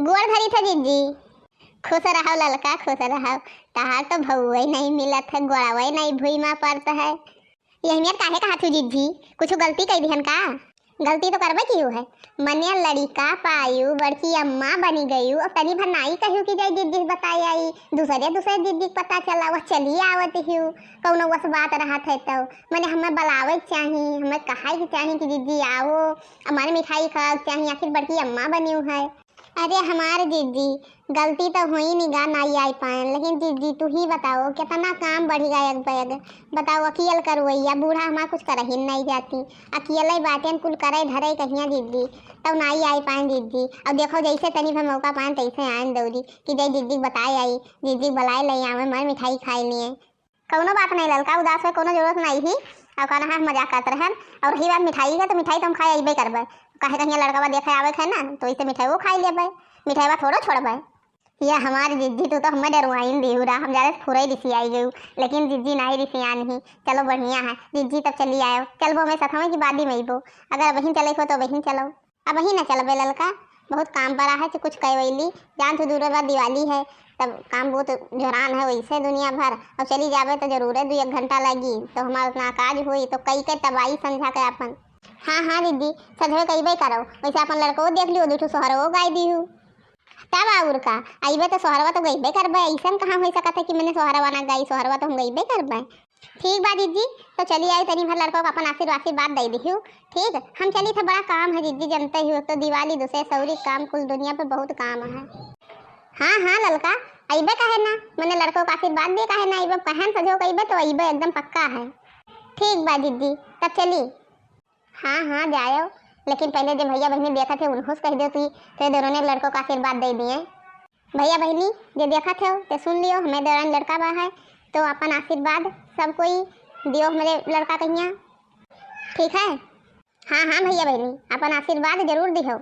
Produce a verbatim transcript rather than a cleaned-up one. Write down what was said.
गोड़ धरी थे जिज्जी। खुश रहो ललका, खुश रहो। तहार तो भउवै नहीं मिलत है, गोड़वै नहीं भुइमा परत है। यही मेर काहे कहत हूँ जिज्जी, कुछ गलती कइ दिहन का? गलती तो करबे किहू है। मने लड़िका पायू, बड़की अम्मा बनी गयू, और तनी भर नाई कहियो कि जाई जिज्जी से बताए आई। दूसरे दूसरे जिज्जी के पता चला, वह चली आवत हियो। कौनो वस बात रहत है तो मने हमें बुलावे के चाही, हमें कहाई के चाही कि जिज्जी आओ, हमारे मिठाई खाए के चाही, आखिर बड़की अम्मा बनी है। अरे हमार जिज्जी, गलती तो हुई निगा, नाई आई पाएन, लेकिन जिज्जी तू ही बताओ, कितना काम बढ़ी गया एक बैग। बताओ, अकियल करवैया बूढ़ा हमार कुछ करही नहीं जाती, अकियल बाटेन कुल करे धरे कहिया जिज्जी, तब नाई आई पाएन जिज्जी। अब देखो जैसे तनी भर मौका पाएन तैसे आएन दौरी कि जाई जिज्जी बताए आई, जिज्जी बुलाए ले आवे, मर मिठाई खाए लिए। कौनो बात नहीं ललका, उदास होए कौनो जरूरत नहीं ही। और कहना है हम मजाक करत रहन। और रही बात मिठाई के, तो मिठाई तो हम खाए अइबे करबे। काहे कहिया लड़कवा देखे आवे के है ना, तो इसे मिठाई वो खाई लेबे। मिठाई थोड़ो छोड़बे। ये हमार जिज्जी, तू तो हमें डरवाइन दिहू रहा, हम जाने फुरई रिसियाई गयू, लेकिन जिज्जी नहीं रिसियान ही। चलो बढ़िया है जिज्जी, तब चली आयो। चलबो मैं सथवे की बादी में अइबो, अगर वहीं चले हो तो वहीं चलो। अब ही न चलबे ललका, बहुत काम पड़ा है, तो कुछ कहवैली, जान तू दूर बा दिवाली है, तब काम बहुत जोरान है वैसे दुनिया भर। अब चली जाबे तो जरूरे दू एक घंटा लगी, तो हमार उतना काज होई, तो कई के तबाई समझा के अपन। हाँ हाँ दीदी, सजवे कइबे करो, वैसे अपन लड़को देख लियो, दू ठो सोहरवो गाय दिहू। तब और का, अइबे तो सोहरवा तो गइबे करबे, ऐसन कहाँ हो सकत है कि मैंने सोहरवा ना गाई, सोहरवा तो हम गइबे करबे। ठीक बा जिज्जी, तो चली आई, तनी भर लड़को को अपन आशीर्वाद, आशीर्वाद दे दिहू। ठीक, हम चली थे, बड़ा काम है जिज्जी, जनते ही हो तो दिवाली, दूसरे सौरी काम, कुल दुनिया पे बहुत काम है। हाँ हाँ ललका, अइबे काहे ना, मैंने लड़को का आशीर्वाद दिए काहे ना अइबे, पहन सजो के अइबे तो अइबे, एकदम पक्का है। ठीक बा जिज्जी, तब चली। हाँ हाँ जायो, लेकिन पहले जे भैया बहिनी देखत है उनहू से कह दो कि ते दोनों ने लड़को का आशीर्वाद दे दिए। भैया बहिनी जे देखत हो ते सुन लियो, हमें दौरान लड़का बा है, तो अपन आशीर्वाद सब कोई दियो हमरे लड़का कहिया, ठीक है? हाँ हाँ भैया बहिनी, अपन आशीर्वाद जरूर दिहो।